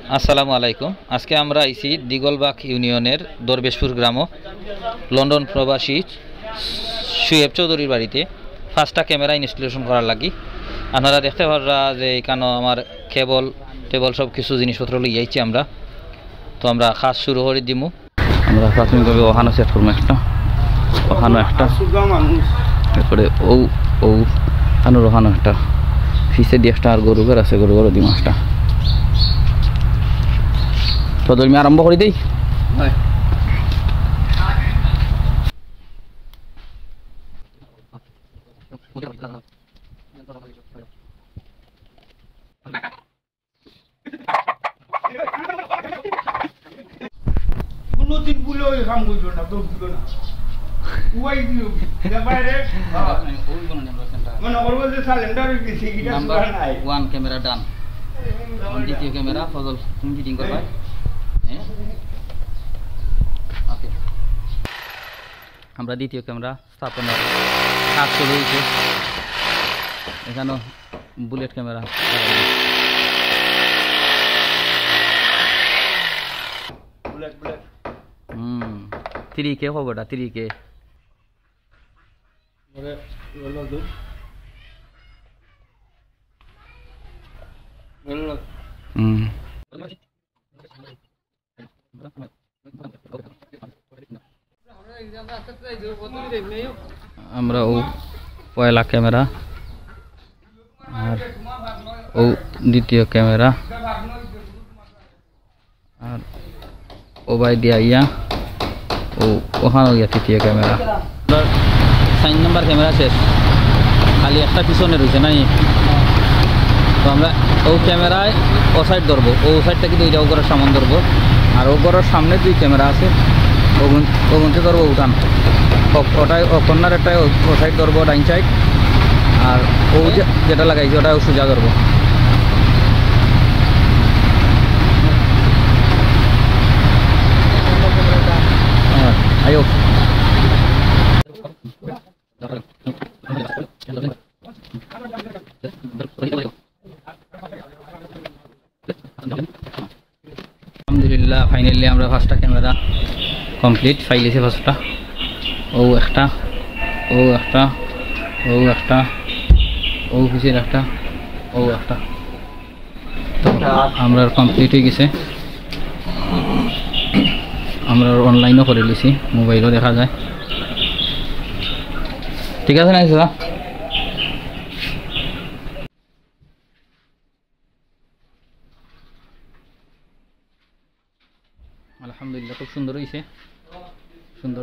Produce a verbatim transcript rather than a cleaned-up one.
আসসালামু আলাইকুম। আজকে আমরা আইছি দিগলবাগ ইউনিয়নের দরবেশপুর গ্রামো, লন্ডন প্রবাসী শুয়েব চৌধুরীর বাড়িতে পাঁচটা ক্যামেরা ইনস্টলেশন করার লাগি। আপনারা দেখতে পাররা যে এখানো আমার কেবল টেবল সব কিছু জিনিসপত্র লই আইছি আমরা। তো আমরা কাজ শুরু করি দিমু। আমরা প্রাথমিকভাবে ওখানো সেট করবো একটা, ওখানো একটা, আর সুজা মানুষ। এরপরে ও, ও, আনোর ওখানো একটা, পিছে দিয়ে একটা আর গরু ঘর আছে, গরু ঘর দিমু একটা। তো ধর্মী আরম্ভ করি দেই। হয়। কোনোদিন ভুলে ওই কাম করছো না, দৌড় দিও না। উবাই দিও। ব্যাপারে রে, বাবা। ওই কোনো নাম্বার সেন্টার। মনে করবো যে সালেন্ডার হয়ে গেছে, এটা নাম্বার সুরা নাই। ওয়ান ক্যামেরা ডান। এখন দ্বিতীয় ক্যামেরা, ফজল, তুমি ফিটিং করবা? হ্যাঁ। ওকে। আমরা দ্বিতীয় ক্যামেরা স্থাপনার কাজ শুরু হয়েছে। এখানেও বুলেট ক্যামেরা। Bullet, bullet. হুম, থ্রি কে খবরটা, থ্রি কে। ওরে, রোল দু। রোল। হুম। আমরা ও পয়লা ক্যামেরা, আর ও দ্বিতীয় ক্যামেরা, আর ও বাই দিয়া আইয়া ও ওখানো গিয়া তৃতীয় ক্যামেরা। চার নাম্বার ক্যামেরা শেষ, খালি একটা পিছনে রয়েছে নাই। তো আমরা ও ক্যামেরায় ও সাইড ধরবো, ও সাইড থেকে দুইটা ও ঘরের সামনে ধরবো, আর ও ঘরের সামনে দুই ক্যামেরা আছে, ওগুন ওগুনতে ধরবো উঠান। ও- ওটাই ও কর্নার একটাই ও- ও সাইড ধরবো ডাইন সাইড, আর ও যে যেটা লাগাইছি ওটা ও সোজা ধরবো। হ্যাঁ, আইও। আলহামদুলিল্লাহ, ফাইনালি আমরা পাঁচটা ক্যামেরা কমপ্লিট, পাইলিছি পাঁচটা। ও একটা, ও একটা, ও একটা, ও পিছের একটা, ও একটা। তো আমরা কমপ্লিট হয়ে গেছে, আমরা অনলাইনও করে নিছি, মোবাইলও দেখা যায়। ঠিক আছে না দাদা? আলহামদুলিল্লাহ, খুব সুন্দর হয়েছে, সুন্দর।